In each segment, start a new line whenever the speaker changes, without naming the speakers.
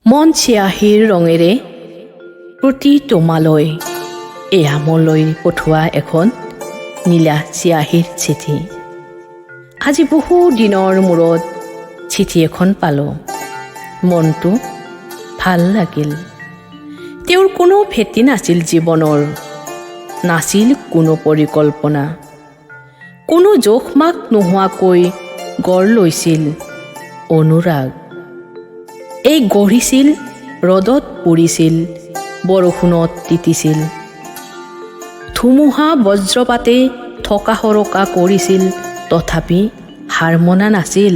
মন চিয়াহীৰ ৰঙেৰে প্ৰতি তোমালৈ এয়া মোলৈ পঠোৱা এখন নীলা চিয়াহীৰ চিঠি। আজি বহু দিনৰ মূৰত চিঠি এখন পালোঁ, মনটো ভাল লাগিল। তেওঁৰ কোনো ভেটি নাছিল জীৱনৰ, নাছিল কোনো পৰিকল্পনা, কোনো জোখ মাখ নোহোৱাকৈ গঢ় লৈছিল অনুৰাগ। এই গঢ়িছিল, ৰ'দত পুৰিছিল, বৰষুণত তিতিছিল, ধুমুহা বজ্ৰপাতে থকা সৰকা কৰিছিল, তথাপি হাৰ মনা নাছিল।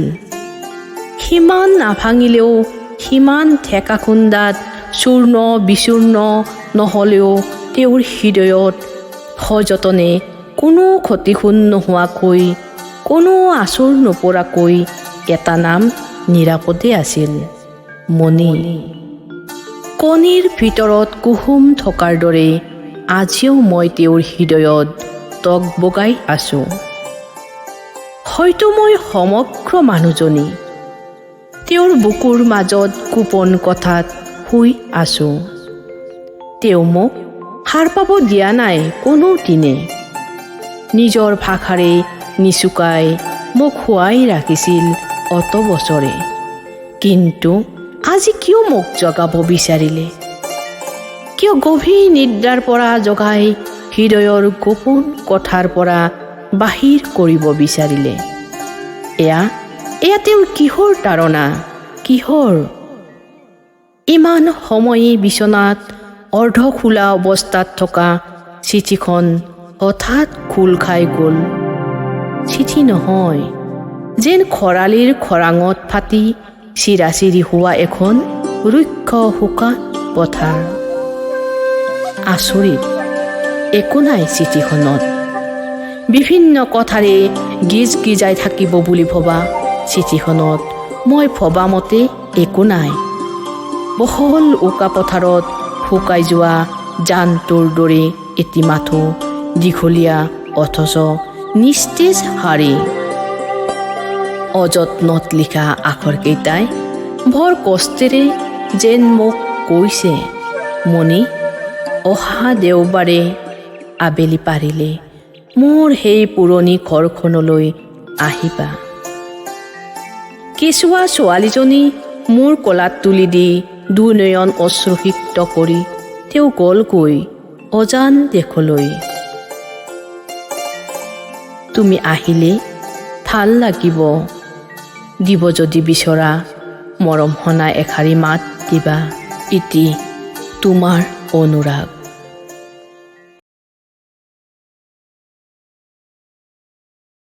সিমান নাভাঙিলেও, সিমান ঠেকা খুন্দাত চূৰ্ণ বিচূৰ্ণ নহ'লেও তেওঁৰ হৃদয়ত সযতনে কোনো ক্ষতিসূন নোহোৱাকৈ, কোনো আঁচোৰ নপৰাকৈ এটা নাম নিৰাপদে আছিল, মণি। কণীৰ ভিতৰত কুহুম থকাৰ দৰে আজিও মই তেওঁৰ হৃদয়ত টক বগাই আছোঁ। হয়তো মই সমগ্ৰ মানুহজনী তেওঁৰ বুকুৰ মাজত গোপন কথাত শুই আছোঁ। তেওঁ মোক সাৰ পাব দিয়া নাই কোনো দিনে। নিজৰ ভাষাৰে নিচুকাই মোক শুৱাই ৰাখিছিল অত বছৰে। কিন্তু আজি কিয় মোক জগাব বিচাৰিলে? কিয় গভীৰ নিদ্ৰাৰ পৰা জগাই হৃদয়ৰ গোপন কথাৰ পৰা বাহিৰ কৰিব বিচাৰিলে? এয়া তেওঁৰ কিহৰ তাড়না, কিহৰ? ইমান সময়ে বিচনাত অৰ্ধ খোলা অৱস্থাত থকা চিঠিখন হঠাৎ খোল খাই গ'ল। চিঠি নহয়, যেন খৰালিৰ খৰাঙত ফাটি চিৰাচিৰি হোৱা এখন ৰুক্ষ শুকান পথাৰ। আচৰিত, একো নাই চিঠিখনত। বিভিন্ন কথাৰে গিজ গিজাই থাকিব বুলি ভবা চিঠিখনত মই ভবা মতে একো নাই। বহল উকা পথাৰত শুকাই যোৱা জানটোৰ দৰে এটি মাথো দীঘলীয়া অথচ নিস্তেজ শাৰী। অযত্নত লিখা আখৰকেইটাই বৰ কষ্টেৰে যেন মোক কৈছে, মণি, অহা দেওবাৰে আবেলি পাৰিলে মোৰ সেই পুৰণি ঘৰখনলৈ আহিবা। কেঁচুৱা ছোৱালীজনী মোৰ কোলাত তুলি দি দুনয়ন অশ্ৰুসিক্ত কৰি তেওঁ গ'লগৈ অজান দেশলৈ। তুমি আহিলে ভাল লাগিব। দিব যদি বিচৰা মৰম সনা এষাৰি মাত দিবা। ইতি তোমাৰ অনুৰাগ।